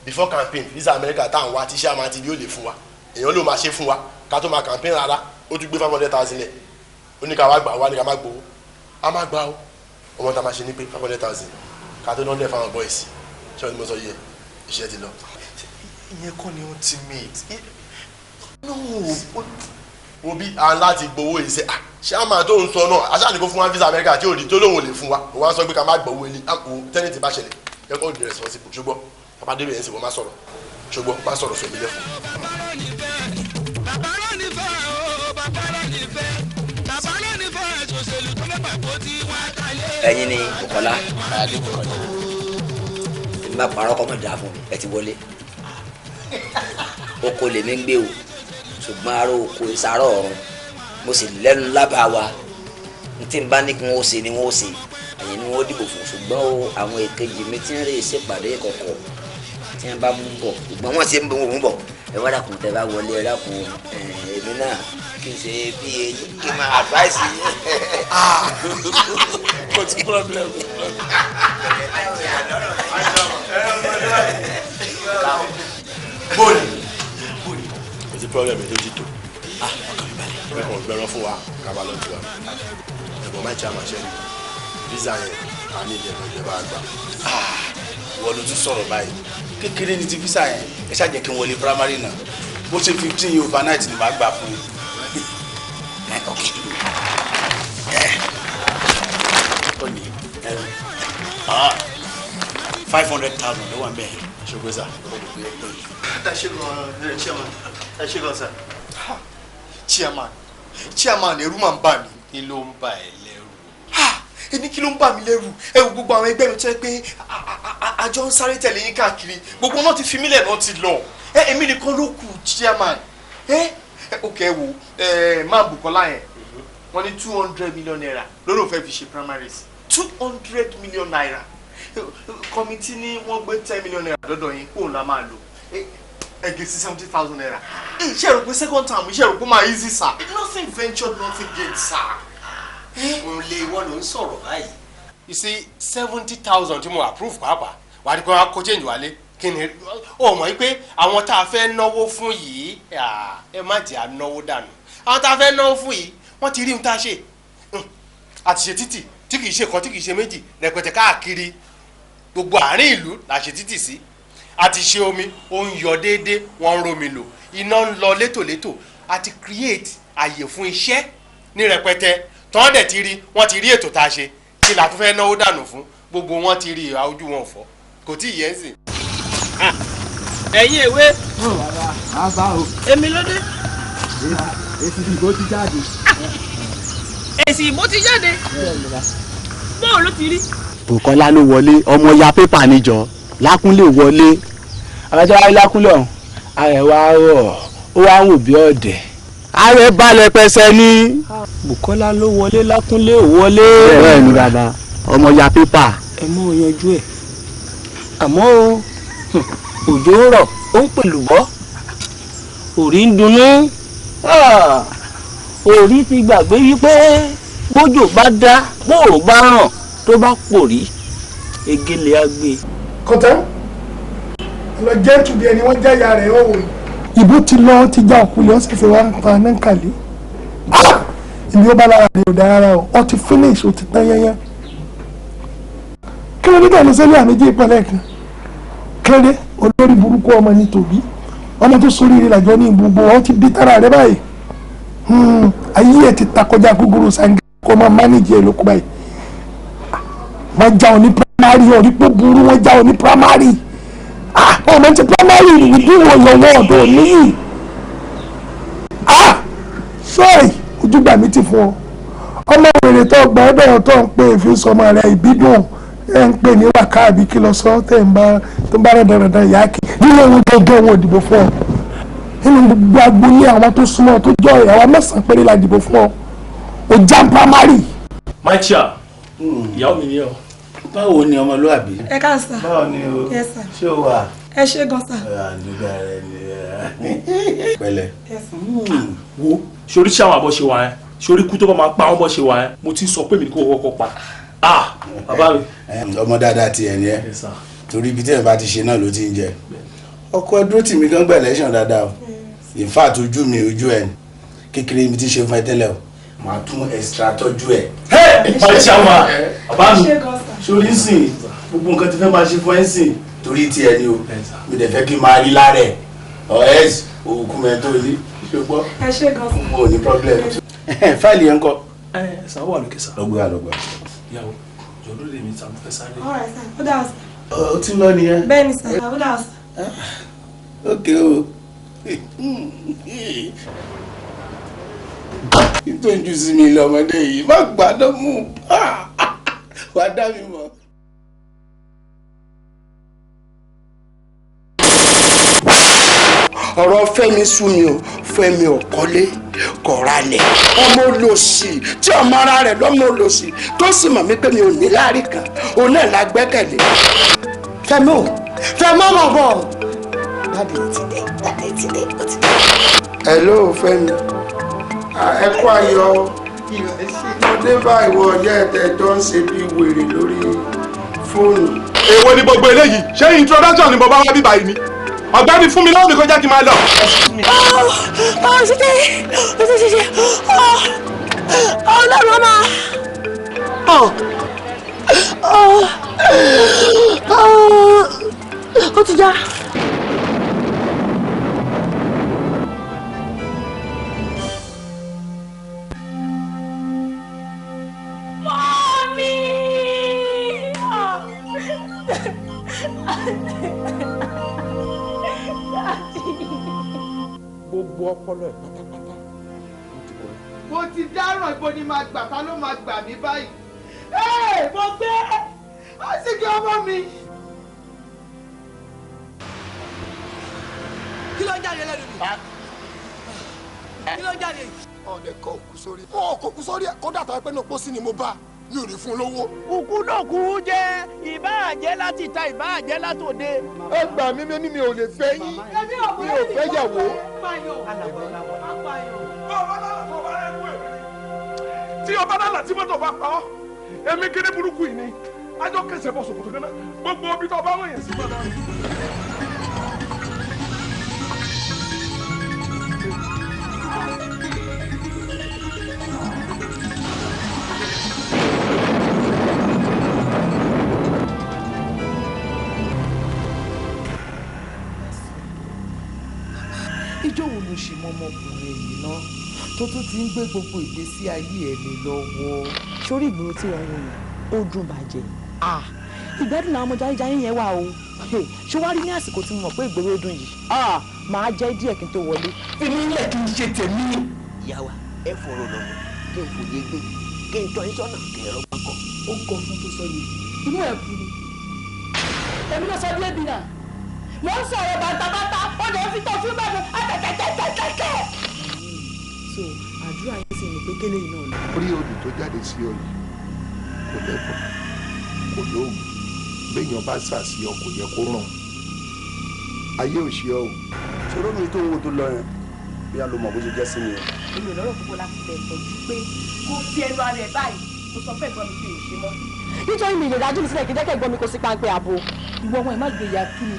Before campaign, visa America tá à ń wá tí chairman ti bí ó lè fún wa, èèyàn ló máa ṣe fún wa ká tó máa campaign rárá. Ó tún gbé 500,000 lẹ̀, ó ní ká wá gbà wá, ní ká má gbowó, a má gbà ó. Ọmọ tá a máa ṣe ní pé 500,000 ká tó lọ́lẹ̀ fáwọn boys. Ṣé wọ́n ti mọ̀ sọ yẹ iṣẹ́ ti lọ. Ìyẹn kọ́ ni ultimate. No. Wo bí a ń láti gbowó yìí ṣe chairman tó ń sọ náà aṣáà ní kó fún wa visa America tí ò rí tó lóun ò lè fún wa. Òun á sọ pé ká má gbowó ilé àpò tẹ́lẹ̀ tí bá ṣẹlẹ̀ yẹ kó di responsible. Ṣùgbọ́n bàbá débẹ̀ yẹn sì wọ́n má sọ̀rọ̀, ṣùgbọ́n má sọ̀rọ̀ sọ èmi lẹ́fọ̀. Bàbá ló nífẹ̀ẹ́ o, bàbá ló nífẹ̀ẹ́, bàbá ló nífẹ̀ẹ́ ṣòṣèlú tó mẹ́fà kó tí wọ́n á kalẹ̀. Ẹ̀yin ni Bukola, tí n bá parọ́ kọ́ mọ̀ dáa fún mi. Ẹ ti wọlé, oko lèmi ń gbé o, ṣùgbọ́n aró oko ìsàrọ̀ ọ̀run, mo sì lẹ́nu lábàá wa. N tí n bá ní kí wọ́n ó ṣe ni wọ́n ó ṣe, ẹ̀yin ni wọ́n ó dìbò fún. Ṣùgbọ́n o, àwọn èkejì mi ti ń rí ìṣèpàdé kọ̀kọ̀ tí wọ́n bá mú bọ̀, ṣùgbọ́n wọ́n ti ń mú bọ̀. Ẹ wá dàkún, tẹ bá wọlé, ẹ dàkún, èmi náà kí n ṣe bí eyín kí n máa advice yín. Kò sí problem. Bóòlù kò sí problem, ètò ti tò. Ọkàn mi balẹ̀. Ẹ kàn gbẹran fún wa ká bá lọ jù wa. Ẹ̀gbọ́n máa ń ṣe àmàṣẹ́ rí visa yẹn a ní ilẹ̀ ìjọba àgbà. Wọ́n ló tún sọ̀rọ̀ báyìí. Kékeré ni ti visa yẹn, ẹ ṣáà jẹ́ kí n wọlé primary náà. Bó ṣe 15 years overnight ni màá gbà fún yín. Ó ní 500,000 ló wà ń bẹ̀. Ṣùgbọ́n sà. Ẹ ṣe gan, chairman. Ẹ ṣe gan, sir. Chairman, chairman, ẹ̀rù máa ń bà mí. Kí ló ń bà ẹ́ lẹ́rù? Ẹni kí ló ń bà mí lẹ́rù? Ẹ wo gbogbo àwọn ẹgbẹ́ mi tó yẹ pé àjọ ń sáré tẹ̀lé yín káàkiri, gbogbo náà ti fi mílẹ̀ náà ti lọ. Ẹ èmi nìkan ló kù, chairman. Ẹ ok, ẹ wo ẹ máa Bukola yẹn, wọ́n ní ₦200 million lórí òfẹ́ fi ṣe primaries. ₦200 million. Committee ní wọ́n gbé ₦10 million dọ́dọ̀ yín kóun la máa lò ẹgẹ sí ₦70,000. Iṣẹ́ rò pé second term, iṣẹ́ rò pé máa easy, sir. Nothing ventured, nothing gained, sir. Òun lè ìwọ ló ń sọ̀rọ̀ báyìí. You see, 70,000 tí mo approve pàápàá, wà á di pé wọ́n á kó change wálé. Kí ni o mọ̀ pé àwọn tá a fẹ́ náwó fún yìí, ẹ má jẹ́ à náwó dànù. Àwọn tá a fẹ́ náwó fún yìí, wọ́n ti rí ohun tá a ṣe. Àti ṣe títì tí kì í ṣe kan, tí kì í ṣe méjì rẹpẹtẹ káàkiri gbogbo àárín ìlú là ṣe títì sí. Àti ṣe omi, ó ń yọ déédéé, wọ́n ń romi lò, iná ń lọ létòlétò, àti create àyè fún iṣẹ́ ní rẹpẹtẹ. Tọ́wọ́n dẹ̀ ti rí, wọ́n ti rí ètò tá a ṣe. Kí la tún fẹ́ náwó dànù fún? Gbogbo wọn ti rí ìhà, ojú wọn fọ́, kò tí ì yẹn sìn. Ẹ̀yin ìwé. Bàbá o. Èmi ló dé. Èsì ìbò ti jáde. Èsì ìbò ti jáde. Bóò ló ti rí? Bùkọ́lá ló wọlé, ọmọ ya pépà níjọ Lákúnlé wọlé. Àbájá wáyé Lákúnlé ọ̀hún, ààrẹ wa rọ̀, ó wá ń wò bí ọ̀dẹ̀. Ààrẹ balẹ̀ pẹsẹ̀ ní. Bùkọ́lá ló wọlé, Lákúnlé ò wọlé. Bẹ́ẹ̀ ni bàbá, ọmọ ya pépà. Ẹ mọ yanjú ẹ, àmọ́ o, òjò ń rọ̀, ó ń pèlúbọ́, òrí ń dunnú, òrí ti gbàgbé wípé bójò bá dá, bóòrùn bá ràn, tó bá pòrí, egéle á gbé. Kọ̀tẹ́ lọ jẹ́ tùbí ẹni wọ́n já ìyá rẹ̀ ó wò yìí. Ìbò ti lọ, ti já òkú lọ, ṣẹ̀ṣẹ̀ wá ń pa náà kàlẹ́. Ìlú ó bá lára rẹ̀ ò dára rárá o, ọ ti finish, o ti tán yányán. Kí ló dé tẹ̀lé sẹ́lẹ̀ àméjì ìpínlẹ̀ kan? Kí ló dé? Olórí burúkú ọmọ ni tòbí, ọmọ tó sórí rẹ̀ làjọ ní gbogbo ọ ti di tára rẹ̀ báyìí. Ayé ẹ̀ ti ta kọjá gúgúrú sangi kó máa manage ẹ̀ lóko báyìí. Wọ́n já ọ ní primary, ọ̀rí pé burú, wọ́n já ọ ní primary. Ọmọ ti primary ìdí wọ̀nyọ̀wọ̀ ọ̀dọ̀ níyì. Sọ́ọ̀rì ojúgbà mi ti fún ọ, ọmọ wèrè tó gbà ọ́dọ̀ tó ń pè fi sọmọ rẹ ìbídùn ẹ̀ ń pè ní wákàbí, kí lọ sọ tẹ̀ ń bá tó ń bá rẹ̀ dandan yá kí nínú ohun gẹ́gẹ́ wọn ò dìbò fún ọ. Nínú gbogbo agboolé àwọn tó súnmọ́ tó jọ ìyàwó mẹ́sàn-án péré la dìbò fún ọ, o jam primary. My chair, ìyàwó mi ni ọ. Báwo ni, ọmọlúwàbí? Ẹ ká sà. Báwo ni o? Yes, sir. Ṣé o wà? Ẹ ṣé gan, sir. Àdúgbò rẹ ni pẹ̀lẹ́. Yes, sir. Wo sori tí àwọn àbọ̀ ṣe wà ẹ́, sori kú tó bá máa pa wọ́n bọ̀ ṣe wà ẹ́, mo ti sọ pé mi ní kó kọ́kọ́ pa. Ah, bàbá mi. Ọmọ dáadáa tiẹ̀ ni ẹ, torí ibi tí ẹ̀ bá ti ṣe náà ló ti ń jẹ. Ọkọ ẹ dúró tì mí gan gba election dáadáa o. In fact ojú mi ojú ẹ kékeré mi ti ṣe fún ẹ tẹ́lẹ̀ o. Màá tún extra tọ́jú ẹ. Ẹ ṣàmà bàbá mi. Sórí sìn gbogbo nǹkan tí fẹ́ máa ṣe fún ẹ sìn torí tiẹ̀ ni o. Mi dẹ̀ fẹ́ kí n máa rí lára ẹ̀. Ọ̀ẹ́sì òkú mẹ́tò ní ṣùgbọ́n mo ò ní problem. Fáìlì yẹn ń kọ́. Ẹ sàn wà lókè sàn. Lọ́gbà lọ́gbà. Ìyàwó jọ̀ọ́ lè mi sàn fẹ́ sáré. All right, sir. Ó dà sir. Ó ti lọ nìyẹn. Bẹ́ẹ̀ni sir, ó dà sir. Ok o. Ìtọ́jú sí mi lọ́mọdé yìí má gbàdọ́ mú wàá dá mi mọ̀. Ọ̀rọ̀ Fẹ́mi sú mi o. Fẹ́mi ò kọ́lé kò ralẹ̀, ọmọ olòṣì tí ọmọ ara rẹ̀ lọ́mọ olòṣì tó sì mọ̀ mí pé mi ò ní láàrin kan, òun náà la gbẹ́kẹ̀lé. Fẹ́mi ò Fẹ́mi ọmọ bọ̀ dáàdì ti dé, dáàdì ti dé, ó ti dé. Hello Fẹ́mi, ẹ kú ayọ̀. Mo dé bá ìwọ ọ̀yẹ́ ẹ̀tẹ̀ tó ń ṣe bí wèrè lórí fóònù. Èwo ni gbogbo eléyìí? Ṣé introduction ni mo bá wá bíbá yìí ni? Ọ̀gbẹ́ni fún mi lọ́wọ́ mi kó jẹ́ kí n máa lọ. Ṣe Ọlọ́run ọmọ. Ó ti já. Mọ́mí! Gbogbo ọpọlọ ẹ pátápátá ló ti kọ. Mo ti dáràn, ibo ni máa gbà, ta ló máa gbà mí báyìí? Ee, mo gbé ó sì kí ọmọ mi. Kí ló ń jáde lẹ́nu mi? Kí ló ń jáde? Ọ̀dẹ̀ kọ òkú sórí. Ó kò kú sórí ẹ̀ kódà tó pé ní pósí ni mo bá mi ò ní fún lówó. Òkú náà kú jẹ́ ìbáàjẹ́ láti ta ìbáàjẹ́ látòde. Ẹ gbà mí mi ní mi ò lè fẹ́ yín, mi ò fẹ́ yàwó. Tí ọba lálà tí mọ́tò bá pa ọ́, èmi kéde burúkú yìí ni ajọ́ kẹsẹ̀ bọ̀ sòkòtò kan náà, gbogbo ibi tó bá wọ̀nyẹn sí mọ́tò. Ìjọ́ wo ló ṣe mọ́ ọmọkùnrin yìí ná tó tún ti ń gbé gbogbo ìgbésí ayé ẹ̀ lé lọ́wọ́. Sórí ìgboro tí wọ́n ń wò yẹn ó dùn bàjẹ́. Ìgbádùn làwọn ọmọ jayéjayé yẹn wà o. Ṣé wàá rí ní àsìkò tí mo mọ̀ pé ìgboro dùn yìí, màá jẹ́ díẹ̀ kí n tó wọlé. Èmi ilẹ̀ kì í ṣe tèmi. Ìyá wa ẹ fọ̀rọ̀ lọ́nà kí n fòye gbé kí n tọ́ yín sọ́nà kí ẹ rọ́gbọ́n kọ. Ó gọ fún tó sọ yìí, inú ẹ̀ kú ni. Èmi ló sọ díẹ̀ bí náà mo ń sọ̀rọ̀ bàtàbàtà ó lè fi tọ́ fún bẹ́ẹ̀ mi àtẹ̀tẹ̀tẹ̀tẹ̀tẹ̀. So àdúrà yín sì ni pé kélé yìí náà lọ. Orí odò tó jáde sí ọ yìí kò lẹ́bọ̀ kò lóògùn, béèyàn bá sàsí ọ kò yẹ kó ràn ayé ò ṣe ọ o. Ṣòro mi tó ń wo tó lọ yẹn bí a lo mọ̀ bó ṣe jẹ́ sí mi o. Èmi ò lọ́rọ̀ púpọ̀ láti bẹ̀ tọ́jú pé kó fi ẹnu ara ẹ̀ báyìí kó sọ fún ẹ̀gbọ́n mi pé ò ṣe mọ́. Nítorí mi ìrìnàjò mi sílẹ̀ kí jẹ́kẹ̀ ẹ̀gbọ́n mi kó sí páńpẹ́ ààbò. Ìwọ ọmọ ẹ̀ má gbé ya kí ni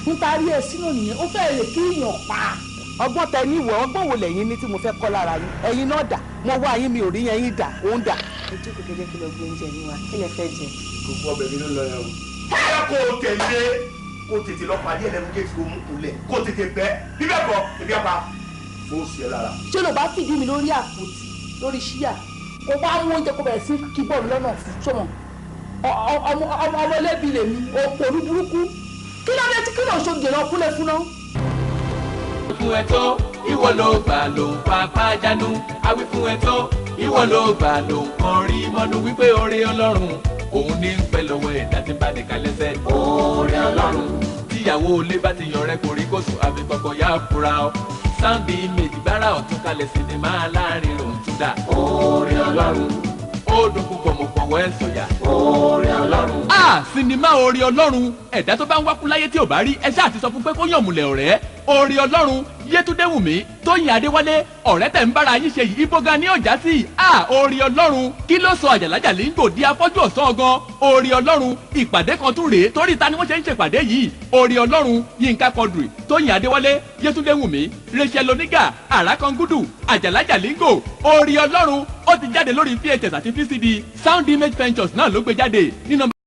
kú n tarí ẹ sínú nìyẹn, ó fẹ́ lè kí èèyàn pa. Ọgbọ́n tẹ ní ìwọ, ọgbọ́n wo lẹ́yìn ní tí mo fẹ́ kọ́ lára yín? Ẹ̀yin náà dà, mo wá yín mi ò rí yẹn, yín dà, òun dà. Ẹ jókòó kẹjẹ kí lọ gbé oúnjẹ yín wá, kí lẹ fẹ́ jẹ. Gbogbo ọbẹ̀ mi ló ń lọ yẹn o. Ẹ kó o tẹ̀lé kó o tètè lọ pàdé ẹlẹ́nu géètì kó o mú kulẹ̀ kó o tètè bẹ́ bíbẹ̀ kọ́ ebi apá fún oṣù yẹn lára. Ṣé ló bá fìdí mi lórí àpótí lórí ṣíà kó bá mú oúnjẹ kó bẹ̀rẹ̀ sí kí bọ́ọ̀lù lọ́nà fún sọmọ ọmọ ọmọ ẹlẹ́bi lèmi òpònú burúkú kí ló dé tí kí ló ṣoge lọ kúlẹ̀ fún náà. Fún ẹ tó ìwọ ló gbà ló ń pa pàjánu, awí fún ẹ tó ìwọ ló gbà ló ń kan rí mọ́nu wípé oore Ọlọ́run òun ní ń pẹ́ lọ́wọ́ ẹ̀dá tí bá ní kalẹ́sẹ̀. Oore Ọlọ́run tíyàwó ilé bá ti yan rẹ kò rí kóso àfi kọ̀kọ̀ yá fura ọ. Sound image gbára ọ̀tún kalẹ̀ sinimá láàrin òun tún dà. Oore Ọlọ́run ó dùn púpọ̀ mo fọwọ́ ẹ̀ sọ̀yà. Oore Ọlọ́run. A sinimá Oore Ọlọ́run, ẹ̀dá tó bá ń wákú láyé tí ò bá rí ẹ ṣáà ti sọ fún pé kó yàn múlẹ̀ ọ̀rẹ́. Oore Ọlọ́run, Yétúndé Wùmí, Tóyìn Adéwálé, ọ̀rẹ́ tẹ̀ ń bára yín ṣe yìí, ibo gan ni ọjà sí? A Oore Ọlọ́run, kí ló sọ Àjàlájà Lingo di afọ́jú ọ̀sán gan? Oore Ọlọ́run, ìpàdé kan tún rèé, torí ta ni wọ́n ṣe ń ṣèpàdé yìí? Oore Ọlọ́run, Yínká Quadri, Tóyìn Adéwálé, Yétúndé Wùmí, Rachel Onígà, Àràkangúdù, Àjàlájà Lingo. Oore Ọlọ́run ó ti jáde lórí VHS àti VCD. Sound Image Ventures náà ló gbé jáde ní nọ́mbà.